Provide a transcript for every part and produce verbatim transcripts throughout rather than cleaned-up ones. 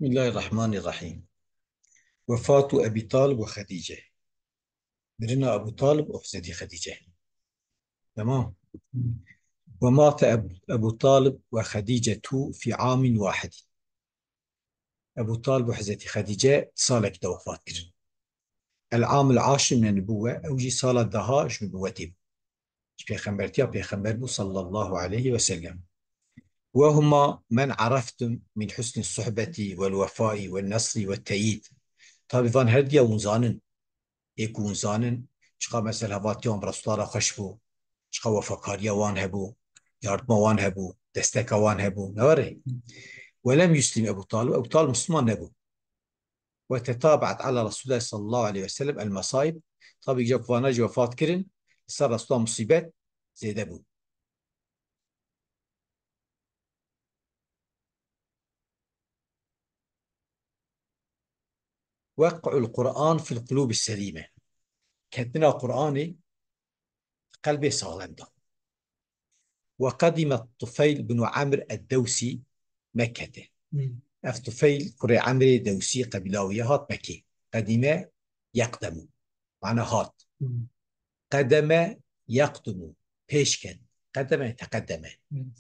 Bismillahirrahmanirrahîm. Wefatu Ebî Talib û Xedîce. Mirina Ebû Talib û Hezretî Xedîce. Tamam. Wemate Eb-, Ebû Talib we Xedîcetu fî amîn wahidî. Ebû Talib û Hezretî Xedîce salekî de wefat kirin. El amil aşir mine nubûwe, ew jî sala deha ji nubûwetê bû. Ji pêxembertiya pêxember bû sallallahu aleyhi ve sellem. Wehuma men areftum min husni suhbetî wel wefayî wel nesrî wel teyîd. Tabî van her diya hûn zanin. Ê ku hûn zanin, çiqa mesela hevatiya wan bi Resûla re xweş bû, çiqa wefakariya wan hebû, yardima wan hebû, desteka wan hebû. Ne were? Welem yuslim Ebû Talib, Ebû Talib Misliman nebû. Ve tetabe'et ala Resûlillahî sallallahu aleyhi ve sellem el mesaib. Tabî, gija ku vana jî wefat kirin, li ser Resûla musîbet zêde bû. Weq'ul Qur'an fil qulûbi selîme. Ketina Qur'anê qelbê saxlem da. Ve qedîme Tufeyl bin Amr ed-Dewsî Mekkete. Hmm. Ev Tufeyl kurê Emrê Dewsî qebîla wî ye, hat Mekkê. Qedîme yeqdemu. Mana hat. Hmm. Qedeme yeqdumu. Pêş ket. Qedeme, teqedeme. Hmm.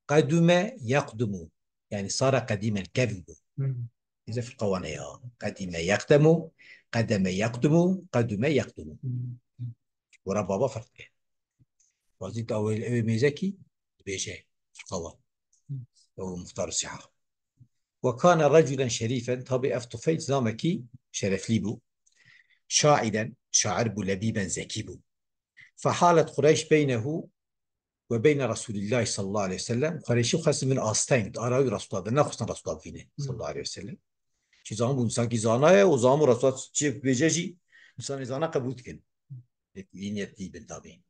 Qedume yeqdumu. Yani sara qedîmen, kevn bû. Hmm. Bize firqa wan heye. Qedîme yeqdemu, qedeme yeqdumu, qedume yeqdumu. Hmm. Wera baba ferq e. Wazî ta ew ê mêzekî dibêje firqa wan. Ew muxtar siha. Ve kane reculen şerîfen, tabî ev Tufeyl zamekî şereflî bû. Şairen, şair bû, lebîben, zekî bû. Fehalet Qureyş beynehu ve beyne Resulîllahî sallallahu aleyhi ve sellem. Qureyşî xwestin bin asteng, di ara wî Resulullah de, nexwestin Resulullah bivîne, hmm, sallallahu aleyhi ve sellem. Çi zan bû, însankî zana ye, û zan bû Resulullah çi bêje jî, însanê zana qebûl dikin. Lê ku î niyet dî bin tabî.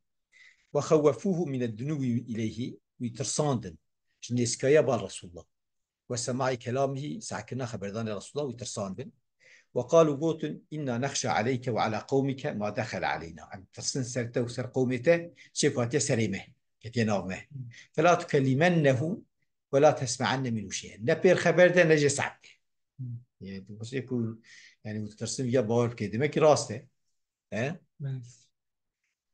Ve xewwefûhu mine dunûwî ileyhî, wî tirsandin ji nêzîkaya bal Resulullah. Ve semaî kelamihî, sehkirina xeberdanê Resulullah, wî tirsandin. Ve qalû, gotin, inna nexşa aleyke ve ala qewmike ma dexele aleyna. Em tirsin ser te û ser qewmê te, çê ku hatiye serê me, ketiye nav me. Fela tukellimennehu ve la tesme'enne minhu şey'en. Ne pêr xeber de, ne jê sehb ke. Hmm. Yani, tu xwesê ku, yani, tu tirsin ya bawer bike. Demek ki rast e. He? Evet.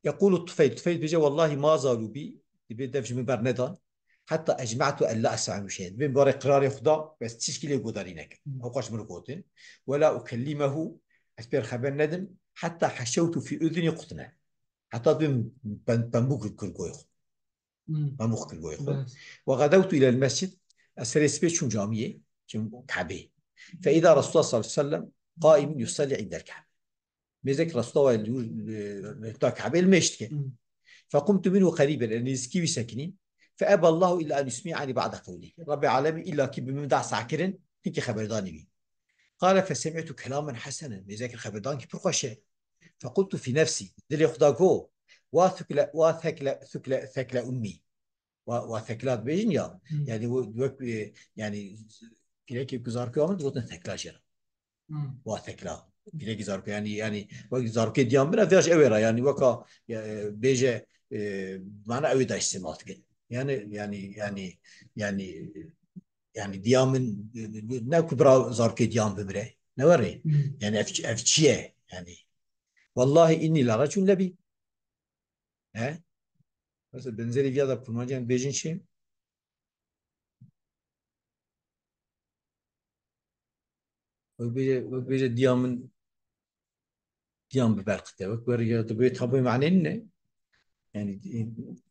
Yekulu Tufeyl, Tufeyl dibêje, wellahî ma zalû bî, dibê dev ji min bernedan. Heta ecme'tu en la esme'e min şey'en. Dibê min barê qirarê xwe da, bes tişkî lê guhdarî nekim. Hmm. Ew qas min gotin. Wela ukellimehu, ez pêr xeber nedim. Heta heşewtu fî udunî qutne. Heta dibê min pem-, pembûk kir goyê xwe. Hmm. Pembûk kir goyê xwe. Evet. Ve gadewtu ilel mescid, ez serê sibê çûm camiyê, çûm Kebeyê. Fe îda Resulullah sallallahu aleyhi ve sellem qaimun yusalli indel Kebe. Mêzek Resulullah li, li, li, li Kebeyê li mêj dike. Hmm. Fequmtu minhu qerîben, ez nêzîkî wî sekinîm. Fe eba Allahu illa en yusmi'ani ba'de qewlî. Rabbê alemî îlla kî bi min da sehkirin, hinkî xeberdanî wî. Qale fesemi'tu kelamen hesenen. Mêzek xeberdankî pir xweş e. Fequltu fî nefsî. Dilê xwe da go. Wa thukle, wa thekle, thukle, thekle ummî. Wa, wa thekla dibêjin ya. Hmm. Yani, wek, e, yani, pîrekê ku zarokê wa min digotin thekla jê re. Hmm. Wa thekla. Pîrekî zarokê, yani, yani, wek zarokê diyan bira, viya ji ew ê re, yani, weka, e, bêje, e, mana ew ê da îstîmal dikin. Yani, yani, yani, yani, yani, diya min, e, ne ku bira zarokê diyan bimire. Ne were? Hmm. Yani, ev, ev çi ye? Yani, wallahi inni la recun lebî. He? Mesela benzerî viya da kurmancî em bêjin çi? Wek bêje, wek bêje diya min, diyan biberqite. Wek wer ya dibê tabê manê ne. Yani,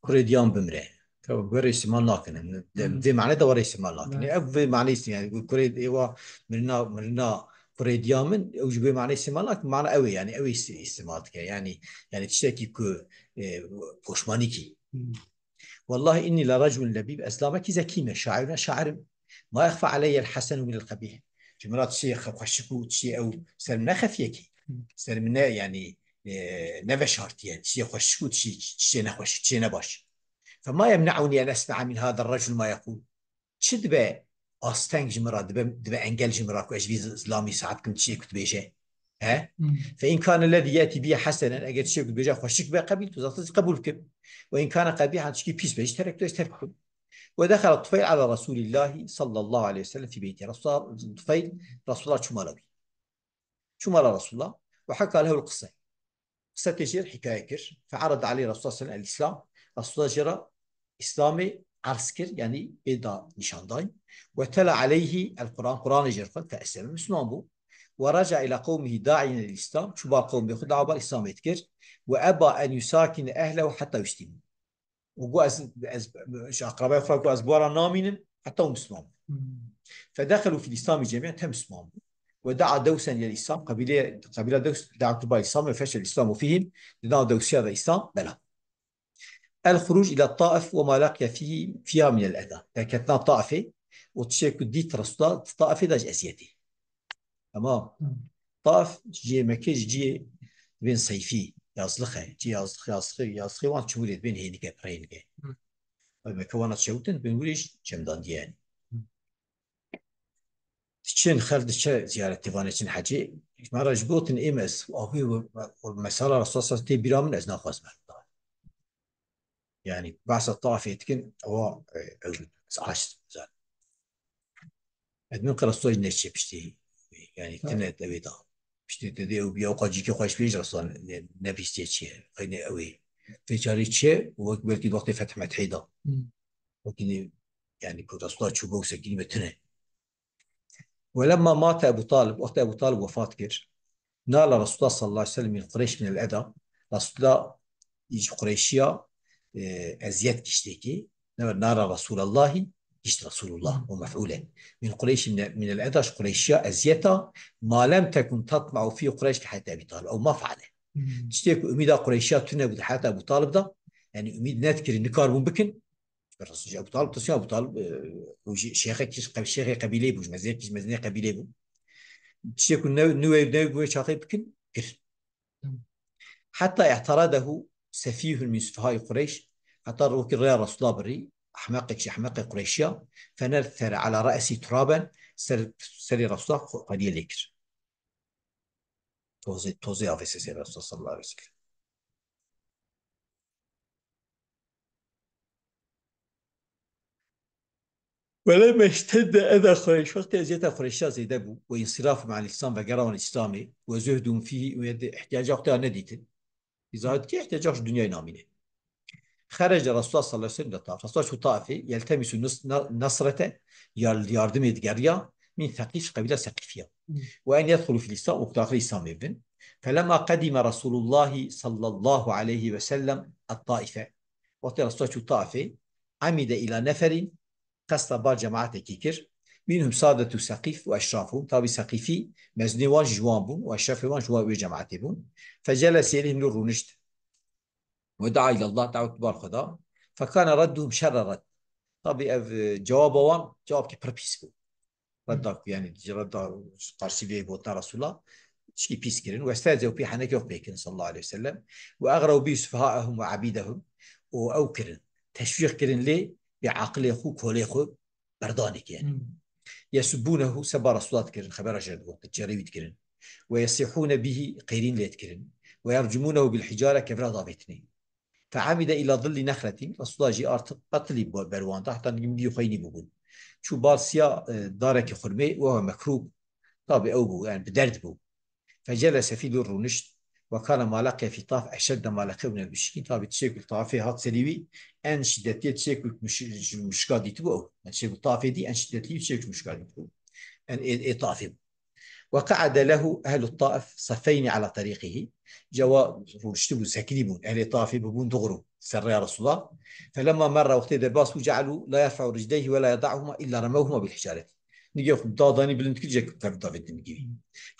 kurê diyan bimre. Tamam, were îstîmal nakin. De, Hmm. vê mane de were îstîmal nakin. Evet. Ev vê mane îstîmal, yani, kurê êwa mirina, mirina kurê diya min, ew ji vê mane îstîmal nakin. Mana ew ê, yani, ew ê îstî-, îstîmal dike. Yani, yani, tiştekî ku, e, poşmanîkî. Hmm. Wellahî innî le reculun lebîb, ez lamekî zekî me, şair ne, şairim. Ma exfa aleyye el-hesenu min el-qebîh. Ji min re tiştê xwe-, xweşik û tiştê ew ser min nexefiye kî. Ser min ne, yanî, e, neveşartiye, tiştê xweşik û tiştê, tiştê nexweş, tiştê nebaş. Fema yemne'unî en esme'a min hada el-recul ma yekûl. Çi dibe asteng ji min re, dibe, dibe engel ji min re ku ez ji vî z-, zilamî saet kim tiştê ku dibêje? He? Hmm. Fe in kane lezî yetî bî hesenen, eger tiştê ku dibêje xweşik be, qebîl tu, zaten ez qebûl kim. Ve in kane qebîhan, tişkî pîs be, jî terek tu, ez terk kim. ودخل طفيل على رسول الله صلى الله عليه وسلم في بيته. Resulullah, Tufeyl, Resulullah çû mala wî. Çû mala Resulullah. وحكى له القصة. Qise tê jêr hikaye kir. فعرض عليه رسول الله صلى الله عليه وسلم الإسلام. Resulullah jê re Îslamê erz kir, yanî pê da nîşandayn. وتلا عليه القرآن. Quranê jê re xwend, فأسلم, Misliman bû. ورجع إلى قومه داعيا إلى الإسلام. Çû bar qewmê xwe, dawa bar Îslamê dikir. وأبى أن يساكن أهله حتى يسلموا. Û got, ez, ez, ji akrabayê xwe got, ez bi we re namînim, heta hûn Misliman bûn. فدخلوا في الإسلام جميعا, hemî Misliman bûn. ودعا دوسا إلى الإسلام, qebîlê, qebîla Dews dawa kir ba Îslamê, وفشى الإسلام فيهم, di nav Dewsiya de Îslam bela. الخروج إلى الطائف وما لقي فيه، فيها من الأذى. Derketina Taifê û tiştê ku dît Resulullah di Taifê de ji eziyetê. Tamam. Taif cihê Mekke ji cihê dibên seyfî, yazlix e. Cihê yazlix, yazlixê, yazlixê wan çimûrê dibên hênik e, pirhênik e. Hı. Ev Mekke wana çewtin, dibên wî jî çemdandiye yanî. Hı. Diçin xelk diçe ziyaretê vanê çin hecê. Me re ji gotin êm ez, avê û, û mesela Resulullah sallallahu aleyhi ve sellem tê bîra min, ez naxwazim. Yani, behsa Taifê dikin, ewa, e, ew, ez aç zaten. Ez min qira soy neçe piştî, yani, tine ew ê da. Piştî te dê ew biya, ew qacîkê xweş pêş re son, ne, ne bîstiye çi ye. Xeynê ew ê. Vê carê çi ye? Wek belkî wextê Feth Methê da. Hmm. Wekî ne, yani, ku Resulullah çû bo sekînî me tine. ولما مات أبو طالب, wextê Ebu Talib wefat kir, نال رسول الله صلى الله عليه وسلم من قريش من الأذى. Resulullah ji Qureyşiya, e, eziyet giştêkî. Ne, نال رسول الله, gişt Resulullah, o mef'ul e. من قريش من, من الأذى, ji Qureyşiya eziyeta, ما لم تكن تطمع فيه قريش في حياة أبي طالب. Ew ma feale. Hmm. Tiştê ku umîda Qureyşiya tune bû di heyata Ebu Talib de, yani umîd nedikirin, nikaribûn bikin, Resul Ebu Talib, Resul Ebu Talib, e, û jî şêxekî, şêxê qebîleyê bû, ji mezinekî, ji mezinê qebîleyê bû. Tiştê ku ne, nû wê, ne wê çaxê bikin, kir. حتى اعترضه سفيه من سفهاء قريش, heta rokî rêya Resulullah birî, ehmeqek ji ehmeqê Qureyşiya, فنثر على رأسه ترابا, ser, serê Resulullah xwe-, xwediyê lê kir. Tozê, tozê avê ser serê Resulullah sallallahu aleyhi ve sellem. ولما اشتد أذى قريش, wextê eziyeta Qureyşiya zêde bû, وانصرافهم عن الإسلام, vegera wan Îslamê, وزهدهم فيه, û yê di ihtiyaca xwe ya nedîtin. Îzah dike ihtiyaca xwe ji dinyayê namîne. خرج رسول الله صلى الله عليه وسلم إلى الطائف. Resulullah çû Taifê, يلتمس نص-, ن-, نصرة, yar-, yardimê digeriya, من ثقيف, qebîla Seqîfiya. Hmm. وأن يدخلوا في الإسلام, û daxilî Îslamê bibin. فلما قدم رسول الله صلى الله عليه وسلم الطائف. Wextê Resulullah çû Taifê, عمد إلى نفر, qesta bar cemaetekî kir. منهم سادة ثقيف وأشرافهم. Tabî Seqîfî, mezinê wan jî ji wan bûn û eşrefê wan ji wan wê cemaetê bûn. فجلس إليهم, li rûnişt. ودعا إلى الله, dawet bar Xweda. فكان ردهم شر رد. Tabî ev, e, cewaba wan cewabkî pir pîs bû. Redda ku, yani, ji redda qarşî vê gotina Resulullah, tişkî pîs kirin. واستهزئوا به, henekê xwe pê kirin sallallahu aleyhi ve sellem. وأغروا به سفهاءهم وعبيدهم. Û ew kirin, teşwîq kirin lê, bê aqilê xwe, kolê xwe berdanê kirin. Hmm. يسبونه, seba Resulullah dikirin, xebera jê re digot, çerê wî dikirin. ويصيحون به, qêrîn lê dikirin. ويرجمونه بالحجارة, kevira davêtinê. فعمد إلى ظل نخلة, Resulullah jî artık qetilî ber wan de, heta nigî migî xwe yî bûbûn. Çû bar siya, e, darekî xurmê, وهو مكروب, tabî ew bû, yani bi derd bû. فجلس فيه, li rûnişt. وكان ما لقي في طائف أشد ما لقيه من المشركين. Tabî tiştê ku li Taifê hat serî wî, en şîdetiyê tiştê ku muş-, ji muşka dîtibû ew. Yani tiştê ku Taifê dî, en şîdetiyê tiştê ku muşka dîtibû. En ê, ê Taifê bû. وقعد له أهل الطائف صفين على طريقه. Cewa rûniştibû, sekinî bûn. Ehlê Taifê bûbûn du grûp ser rêya Resulullah. فلما مر, wextê derbas bû, جعلوا لا يرفع رجليه ولا يضعهما إلا رموهما بالحجارة. Nigê xwe dadanî bilind kir, cek tev davêtin nigê wî.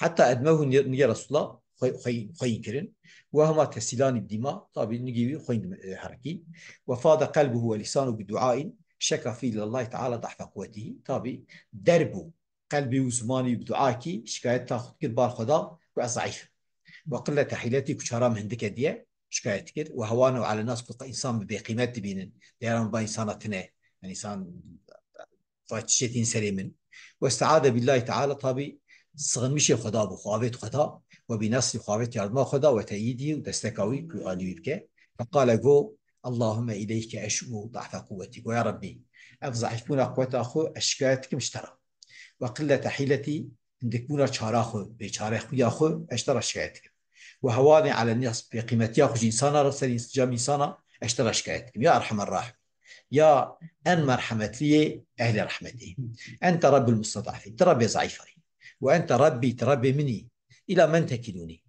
حتى أدموه, nigê Resulullah xwe-, xwe-, xweyîn kirin. وهما تسيلان بالدماء, tabî nigê wî xweyîn, e, herekî. وفاض قلبه ولسانه بدعاء شكا فيه إلى الله تعالى ضعف قوته. Tabî der bû qelbê û zimanê wî bi duakî şikayeta xwe dikir bar Xweda ku ez zeîf im. وقلة حيلتي, ku çara min hindik e diye şikayet dikir. وهوانه على الناس, ku însan bi bêqîmet dibînin. Dêra min ba însana tune. Yani însan va çi şêtîn serê min. واستعاذ بالله تعالى, tabî sığınmışê Xweda bû, xwe avêt Xweda, وبنصره, xwe avêt yardima Xweda, وتأييده, û desteka wî ku alî wî bike. فقال, got, اللهم إليك أشكو ضعف قوتي. Got, ya Rebbî, Ev zeîfbûna quweta xwe ez şikayet dikim ji te re. Ve qillete hîletî, hindikbûna çara xwe, bêçarexuya xwe ez ji te re şikayet dikim. Ve hewanî alen nas, bêqîmetiya xwe ji însana re ser ins-, cem însana ez ji te re şikayet dikim. Ya Erhemer Rahim. Ya en merhemetliyê ehlê rehmetê. Ente Rabbul Mustadafîn. Tu Rabbê zeîfan î. Ve ente Rabbî, tu Rabbê min î. Îla men tekilûnî.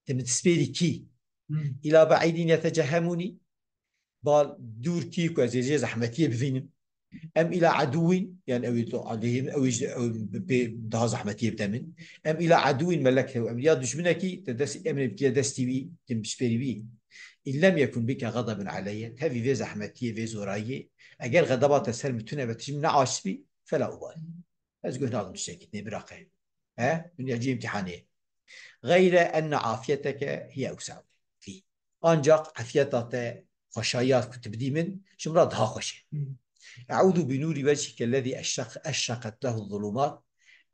Tu min dispêrî kî? Hmm. Îla be'îdîn yetecehemûnî. Bal dûr kî ku ez ê jê zehmetiyê bivînim. Em îla edûwîn, yani ew ê tu aleyhim, ew ê ji, ew bi pê daha zehmetiyê bide min. Em îla edûwîn melektehu emrî. Ya dijminekî te dest, emrê bitiye destî wî, tu min dispêrî wî. În lem yekun bike xedebun aleyye. Tevî vê zehmetiyê, vê zorayiyê. Eger xedeba te ser min tune be, tu ji min neaciz bî, fela ubalî. Ez guh nadim tiştekî, tê biraqe. He? Dinya cî îmtîhanê. Geyre enne afiyeteke hiye ewsa'u lî. Ancak afiyeta te, xweşayiya ku tu bidî min, ji min re daha xweş e. Hmm. Eûdu bi nûrî wechike lezî eşreq-, eşreqet lehu zulûmat.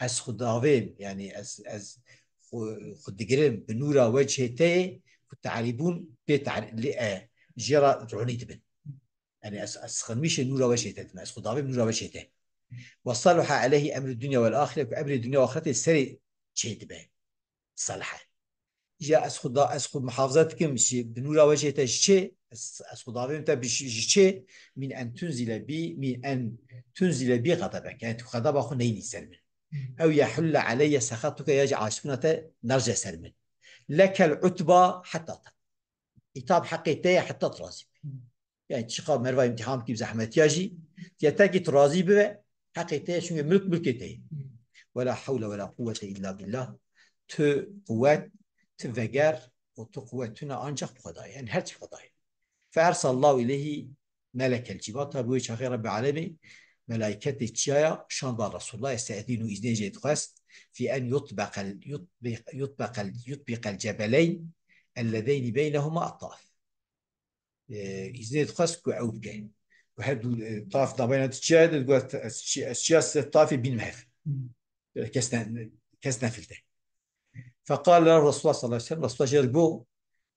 Ez xwe davêm, yani ez, ez xwe, xwe digirim bi nûra wechê te yê ku tarîbûn pê tar-, lê e, jê re ronî dibin. Yani ez, ez sixinmîşê nûra weşê te dime, ez xwe davêm nûra weşê te. Ve saluha aleyhi emrü dünya vel ahire, ku emrê dinya û axiretê serê çê dibe. Salihe. Ya ez xwe da, ez xwe muhafaza dikim ji, bi nûra weşê te ji çê, ez, ez xwe davêm te bi ji, ji çê, min en tunzile bi, min en tunzile bi xedebek. Yani tu xedeba xwe neynî ser min. Hmm. Ew yehulle aleyye sexatuke, ya jî aşibûna te nerce ser min. Lekel utba heta te. Îtab heqê te ye heta tu razî bî. Hmm. Yani çiqa merva îmtîhan bikî bi zehmetiya jî, yeter kî tu razî bibe, heqê te ye, çunke milk milkê te ye. Hmm. Ve la hewle ve la quwwete illa billah. Tu quwet, tu veger û tu quwet tune ancak bi Xwedayê. Yani her çi Xwedayê. Fe ersallahu ileyhi melekel cibal. Tabi wê çaxê Rebbi Alemê melaîketê çiyaya şanda Resulullah, yeste'zînu, îznê jê dixwest, fi en yutbeqel, yutbi-, yutbeqel, yutbiqel cebeleyn ellezeyni beynehuma at-taf. E, îznê dixwest ku ew bike. Ku her du, e, taf navbeyna tu çiyayê de, digot, ez çi-, ez çiya ser tafê bînim hev. Hmm. Kes ne, kes nefilte. Feqale lehu Resulullah sallallahu aleyhi ve sellem, Resulullah jê re got,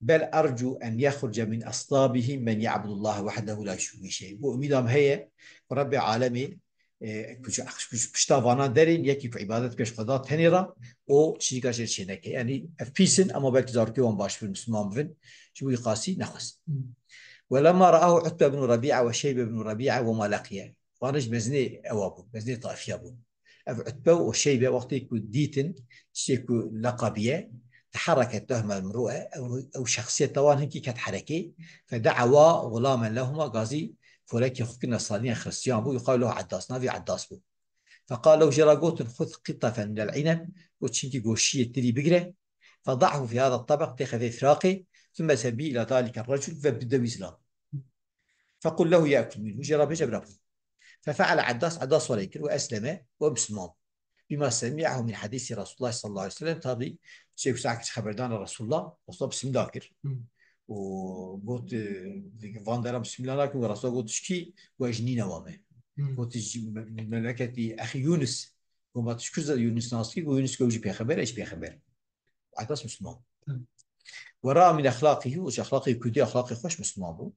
bel ercu en yexruce min eslabihi men ya'budullaha wahdehu la yuşriku bihi şey'en. Got, umîda min heye ku Rebbê Alemê, e, ku ji, ku ji pişta vana derên yekî ku îbadet bike ji Xweda tenê re û şirîka jê çê neke. Yani ev pîs in, ama belkî zarokê wan baş bibin, Misliman bibin. Ji bo wî qasî nexwest. Hmm. Ve lemma ra'ahu Utbe bin Rebî'a ve Şeybe bin Rebî'a ve ma leqiye. Wan ji mezinê ewa bûn, mezinê Taifiya bûn. Ev Utbe û Şeybe wextê ku dîtin tiştê ku leqabiye, tehereket lehumel mru'e, ew, ew şexsiyeta wan hinkî ket herekê, fede'ewa gulamen lehuma, gazî kolekê xwe kirine salînê Xristiyan bû, yuqal lehu Eddas, navî Eddas bû. Feqal lehu, jê re gotin, xuz qitafen minel ineb, got, çinkî goşiyê tirî bigire, feda'hu fi hada tebeq, têxe vê firaqê, thumme sebî ila dalike recul, ve bide wî zilam. Fequl lehu ye'kul minhu, jê re bêje bira xwe. Fefe'ele Eddas, Eddas werê kir, ve esleme, ve Misliman bû. Bima semi'ahu min hadîsî Resulullah sallallahu aleyhi ve sellem, tabî çê ku sehkir xeberdana Resulullah, Resulullah bismillah kir. Hmm. Û got, e, van dera bismillah nakin, ve Resulullah got, şikî, we ji nîne wa me. Hmm. Got, ji me-, meleketî exî Yunus, got, ma tu ji ku Yunus nas dikî, got, Yunus got, jî pêxember, ez jî pêxember. Edas Misliman. Tamam. Ve ra'a min exlaqîhi, û ji exlaqê kurdî, exlaqê xweş Misliman bû.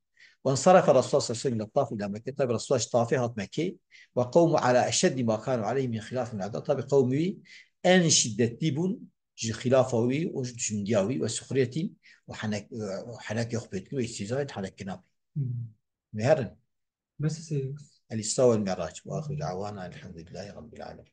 Ve ensarafe Resulullah sallallahu aleyhi ve sellem ila Taf ila Mekke. Tabi Resulullah ji Tafê hat Mekkê. Ve qewmu ala eşeddi ma kanu aleyhi min xilafin eda. Tabi qewmî wî en şiddetlî bûn ji xilafa wî û ji dijmindiya wî ve suxriyetin û henek-, û henekê xwe pê dikin ve îstîzayên henekirina pê. Hmm. Meherin. Bes sê. El Îsra vel Mi'rac. Ve axiru da'wana elhamdülillahi rabbil alemin.